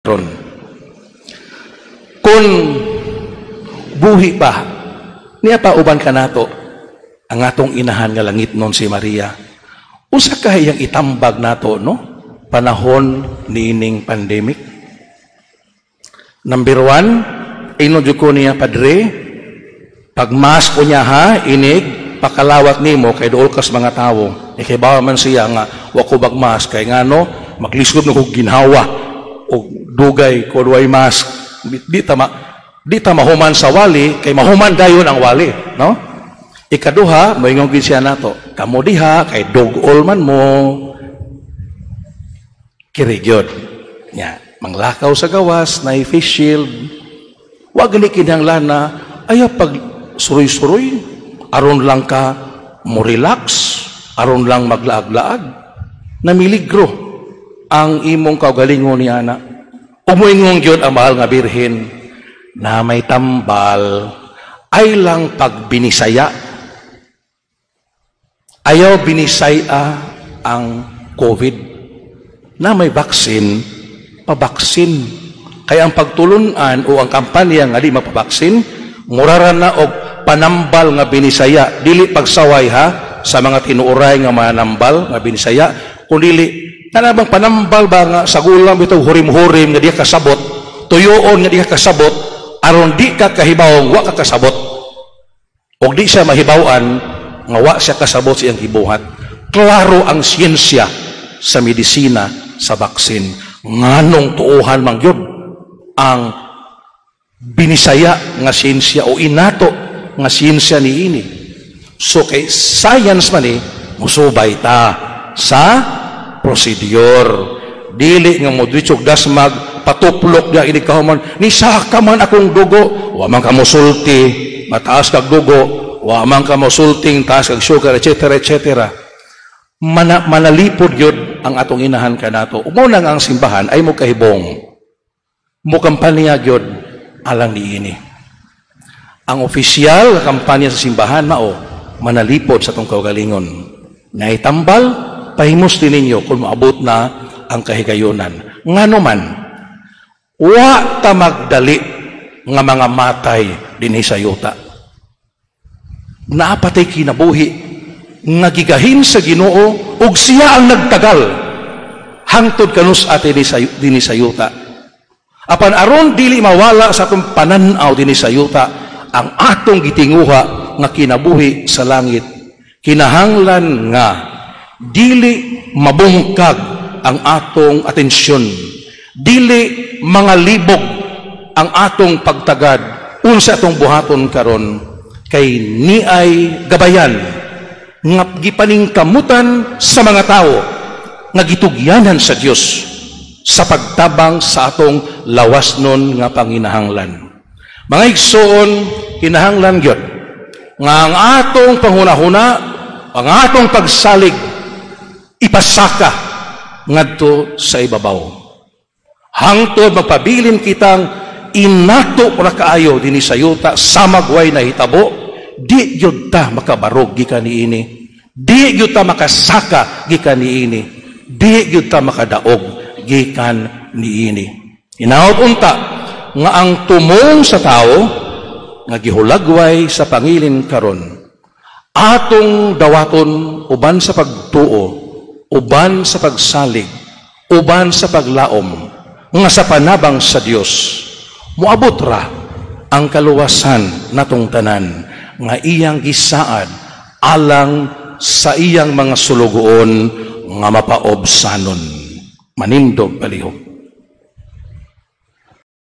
Ron. Kung buhi pa, niya pa uban kanato ang atong inahan nga langitnon si Maria. Unsa kay iyang itambag nato, no? Panahon niining pandemic. Number 1, ingon jud ko niya, "Padre, pag-mask ko niya ha, inig, pakalawat nimo kay duol kas mga tawo." E kay bawa man siya nga wa ko mag-mask kay ngano maglisod na kog ginhawa og dugay ko way mask. Di ta mahuman sa wali kay mahuman dayon ang wali, no? Ikaduha, moingon gid siya nato, "Kamo diha kay dugol man mo." Kiri gyud. Nya, manglakaw sa gawas na face shield. Wa gani kinahanglan na ayaw pag suroy-suroy aron lang ka mo relax, aron lang maglaag-laag. Namiligro ang imong kaugalingon ni ana. Umuingon gyud ang mahal nga Birhen na may tambal ay lang pagbinisaya. Ayaw binisaya ang COVID. Na may vaccine, pabaksin. Kaya ang pagtulunan o ang kampanya nga di mapabaksin, murara na og panambal nga binisaya. Dili pagsaway ha sa mga tinuoray nga manambal nga binisaya, kundi kana bang panambal ba nga sa gulam ito, hurim-hurim nga di ka kasabot, tuyoon nga di ka kasabot, aron di ka kahibaw wa ka kasabot. Og di siya mahibaw-an nga wa siya kasabot sa iyang gibuhat. Klaro ang siyensya sa medisina sa baksin. Nganong tuohan man gyud ang binisaya nga siyensya o inato nga siyensya niini? So kay science man eh, musubay ta sa procedure. Dili nga mo ditsog dasmag patuplok niya ini kahuman ni saka man akong dugo, wa man ka mosulti mataas kag dugo, wa man ka mosulting taas kag sugar, etc., etc. Manalipod gyud ang atong inahan kanato. Mao na nga ang simbahan ay mo kahibong mo kampanya gyud alang niini. Ang opisyal nga kampanya sa simbahan mao manalipod sa atong kaugalingon. Naitambal, pahimos din ninyo kung maabot na ang kahigayunan. Ngano man, wa ta magdali nga mga matay dinhi sa yuta. Naapatay kinabuhi nga gigahin sa Ginoo ug siya ang nagtagal hangtod kanus ate dinhi sa yuta. Apan aron dili mawala sa atong panan-aw dinhi sa yuta ang atong gitinguha nga kinabuhi sa langit, kinahanglan nga dili mabungkag ang atong atensyon, dili mga libog ang atong pagtagad unsa atong buhaton karon, kay niay gabayan nga gipaningkamutan sa mga tawo nga gitugyanan sa Dios sa pagtabang sa atong lawasnon nga panginahanglan. Mga igsoon, kinahanglan gyud nga ang atong panghunahuna, ang atong pagsalig ipasaka ngadto sa ibabaw. Hangtod magpabilin kitang inato ra kaayo dinhi sa yuta sa magway nahitabo, di gyud ta makabarog gikan niini. Di gyud ta makasaka gikan niini. Di gyud ta makadaog gikan niini. Hinaot unta nga ang tumong sa tao nga gihulagway sa pangilin karon atong dawaton uban sa pagtuo, uban sa pagsalig, uban sa paglaom nga sa panabang sa Dios moabot ra ang kaluwasan natong tanan nga iyang gisaad alang sa iyang mga sulugoon nga mapaobsanon. Manindog palihog.